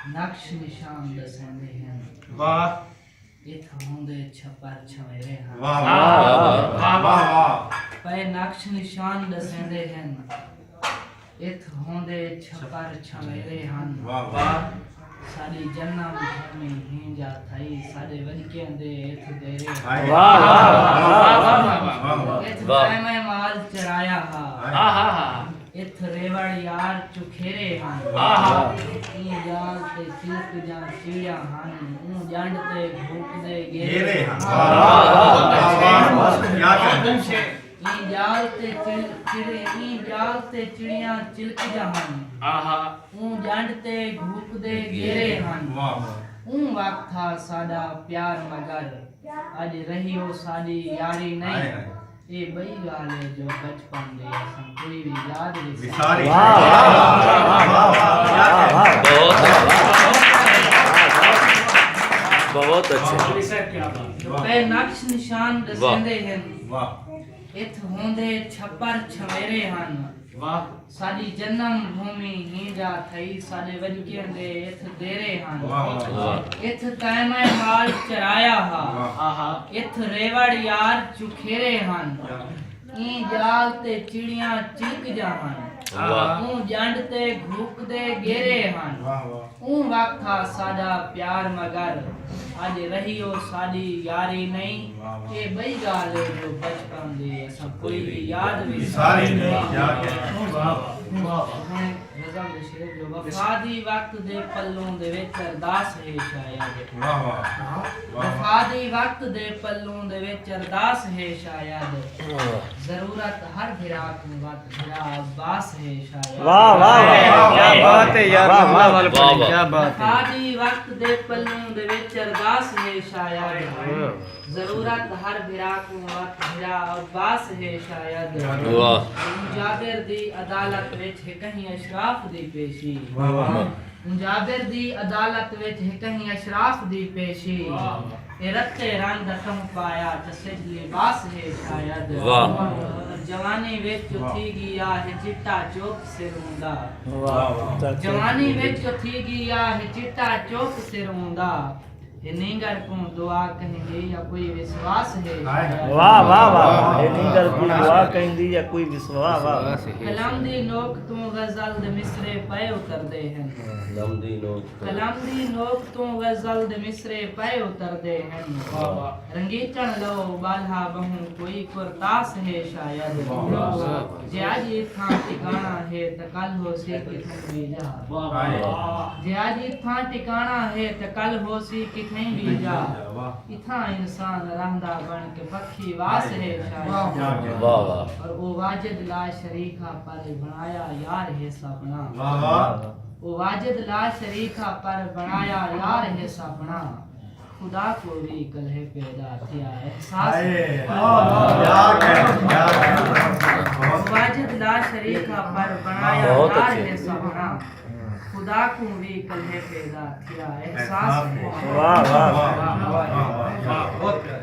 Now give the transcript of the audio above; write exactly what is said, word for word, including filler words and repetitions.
نقش نشان ݙسیندے ہن۔ واہ۔ اتھ ہوندے چھپر چھویرے ہن۔ واہ واہ واہ واہ۔ پئے نقش نشان ݙسیندے ہن۔ اتھ ہوندے چھپر چھویرے ہن۔ واہ واہ۔ ساݙی جنم بھومی ہینجا تھئی، ساݙے وݙکیاں دے اتھ ݙیرے ہن۔ واہ واہ واہ واہ۔ اتھ قائمہ مال چرایا ہا۔ اتھ ریوڑ یار چکھیرے ہن۔ واہ۔ ایں ڄال تے چلک جاں چڑیاں ہن، اوں ڄنڈ تے گھوکدے گیرے گیرے ہن۔ ہن۔ واہ واہ واہ واہ۔ کیا کہتے ہیں؟ ایں ڄال تے چڑ- چڑے- ایں ڄال تے چڑیاں چلکدیاں ہن۔ اوں ڄنڈ تے گھوکدے گیرے ہن۔ واہ واہ۔ اوں وقت ہا ساݙا پیار مگر اڄ رہی او ساݙی یاری نئیں۔ ہائے ہائے۔ اے ٻئی ڳالھ اے جو بچپن دی اساں کوئی وی یاد وی وساری۔ ساری۔ واہ واہ واہ واہ۔ کیا کہتے ہیں؟ بہت اچھے۔ پئے نقش نشان ݙسیندے ہن۔ واہ۔ اتھ ہوندے چھپر چھویرے ہن۔ واہ۔ ساݙی جنم بھومی ہینجا تھئی، ساݙے وݙکیاں دے اتھ دیرے ہن۔ واہ واہ۔ اتھ قائمہ مال چرایا ہا۔ واہ۔ اتھ ریوڑ یار چکھیرے ہن۔ ایں ڄال تے چڑیاں چلکدیاں ہن۔ واہ۔ اوں ڄنڈ تے گھوکدے گیرے ہن۔ واہ واہ۔ اوں وقت ہا ساݙا پیار مگر اڄ رہی او ساݙی یاری نئیں۔ واہ واہ۔ اے ٻئی ڳالھ اے جو بچپن دی اساں کوئی وی یاد وی وساری نئیں۔ کیا کہتے ہیں؟ ہݨ غزل دے شعر جو وفا دی وقت دے پلوں دے وچ ارداس ہے شاید۔ واہ واہ۔ واہ واہ۔ وفا دی وقت دے پلوں دے وچ ارداس ہے شاید۔ ضرورت ہر بھرا کوں وت بھرا عباس ہے شاید۔ واہ واہ واہ۔ کیا بات ہے یار، واہ، واہ۔ اللہ والے واہ، واہ۔ کیا بات ہے۔ وفا دی وقت دے پلوں دے وچ ارداس ہے شاید۔ ضرورت ہر بھرا کوں وت بھرا عباس ہے شاید۔ واہ۔ اوں جابر دی عدالت وچ ہکہیں اشراف دی پیشی۔ واہ واہ۔ اوں جابر دی عدالت وچ ہکہیں اشراف دی پیشی۔ اے رتے رنگ دا تہوں پایا چسج لباس ہے شاید۔ واہ۔ جوانی وچ جو تھی ڳیا ہے چٹا چوک سر اوندا۔ واہ واہ۔ جوانی وچ جو تھی ڳیا ہے چٹا چوک سر اوندا۔ اے نینگر کوں دعا کہیں دی یا کوئی وسواس ہے شاید۔ واہ واہ واہ۔ اے نینگر کوں دعا کہیں دی یا کوئی وسواس، واہ واہ۔ قلم دی نوک توں غزل دے مصرعے پئے اتردے ہن۔ قلم دی نوک توں۔ قلم دی نوک توں غزل دے مصرعے پئے اتردے ہن۔ رنگیچݨ لو ٻالھا ٻہوں کوئی کرتاس ہے شاید۔ جے اڄ اتھاں ٹکاݨا ہے تاں کل ہوسی کتھائیں ٻی جا۔ جے اڄ اتھاں ٹکاݨا ہے تاں کل ہوسی کتھائیں ٻی جا۔ اتھاں انسان رہندا بݨ کے پکھی واس ہے شاید۔ واہ واہ۔ اور او واجد لا شریک ہا پر بݨایا یار ہے ساپݨا۔ واہ واہ۔ او واجد لا شریک ہا پر بݨایا یار ہے ساپݨا۔ خدا کوں وی کلہے پیدا تھیا احساس ہے۔ ہائے۔ کیا کہتے ہیں؟ کیا کہتے ہیں؟ او واجد لا شریک ہا پر بݨایا بہت یار اچھے۔ ہے ساپݨا۔ خدا کوں وی کلہے پیدا تھیا احساس ہے۔ واہ واہ۔ واہ واہ واہ۔